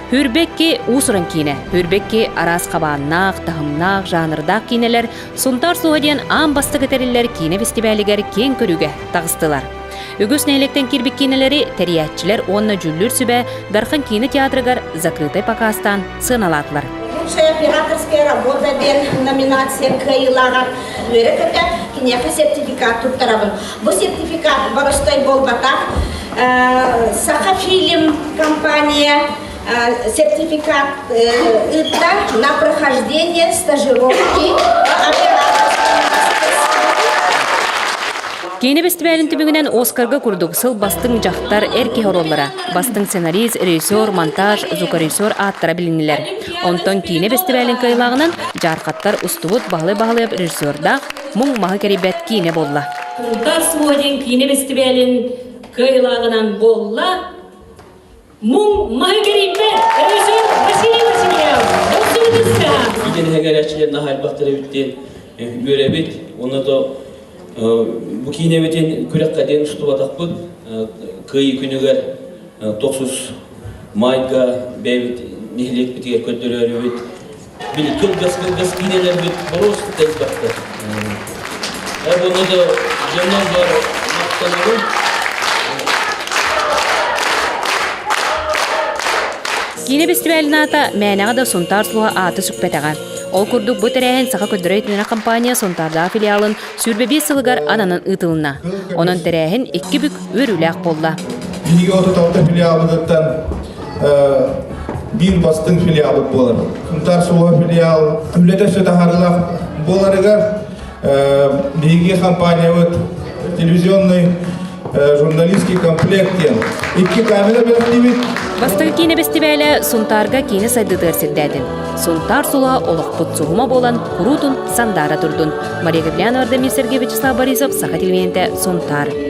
Хүрбэкки уус-уран киинэ. Хүрбэкки араас хабааннаах, таһымнаах, жанрдаах киинэлэр Сунтаар суоһа диэн аан бастакы тэриллэр киинэ фестивалигар киэҥ көрүүгэ таҕыстылар. Үгүс нэһилиэктэн киирбит киинэлэри тэрийээччилэр уонна дьүүллүүр сүбэ Дархан киинэ театрыгар закрытай показтаан сыаналаатылар. Лучшая операторская работа диэн номинация кыайыылааҕар үөрэ-көтө киниэхэ сертификат туттарабын. Бу сертификат боростой буолбатах. Сахафильм компания сертификат ыытта на прохождение стажировки Киинэ бэстибээлин түмүгүнэн Оскарга курдук сыл бастыҥ дьахтар эр киһи оруоллара, бастыҥ сценарист, режиссер, монтаж, звукорежиссер ааттара билиннилэр. Онтон киинэ бэстибээлин кыайыылааҕынан Дьаархаттар устубут Баһылай Баһылайап режиссердаах Муҥ маһы кэрийбэт киинэ буолла. Сунтаар суо диэн киинэ бэстибээлин кыайыылааҕынан буолла Муҥ маһы кэрийбэт режиссер Василий Васильев. Киинэ эһэҥэрээччилэр наһаа элбэхтэр эбит диэн үөрэбит. Уонна то бу киинэбитин күрэххэ диэн устубатахпыт. Кыайыы күнүгэр тохсус майга бэйэбит нэһилиэкпитигэр көрдөрөөрүбүт. Били кылгас-кылгас киинэлэрбит боруос элбэхтэр. Уонна да дьоннор бар махтанабын. Киинэ бэстибээлин аата мээнэҕэ да Сунтаар суоһа ааты сүкпэтэҕэ. Ол курдук бу тэрээһин Саха көрдөрөр компания Сунтаардаах филиалын 25 сылыгар ананан ыытылынна. Онон тэрээһин икки бүк үөрүүлээх буолла. Биһиги 36 филиалбытыттан биир бастыҥ филиалбыт буолар. Сунтаар суоһа филиал үлэтэ өссө таһаарыылаах буоларыгар биһиги компаниябыт телевизионный журналистский комплект диэн икки камера бэлэхтиибит. Бастакы киинэ бэстибээлэ Сунтаарга киинэ сайдыытыгар сирдээтин. Сунтаар сула олохпут суһума буолан куруутун сандаара турдун. Мария Гаврильянова, Дамир Сергеевич Вячеслав Борисов, Саха телевидениетэ Сунтаар.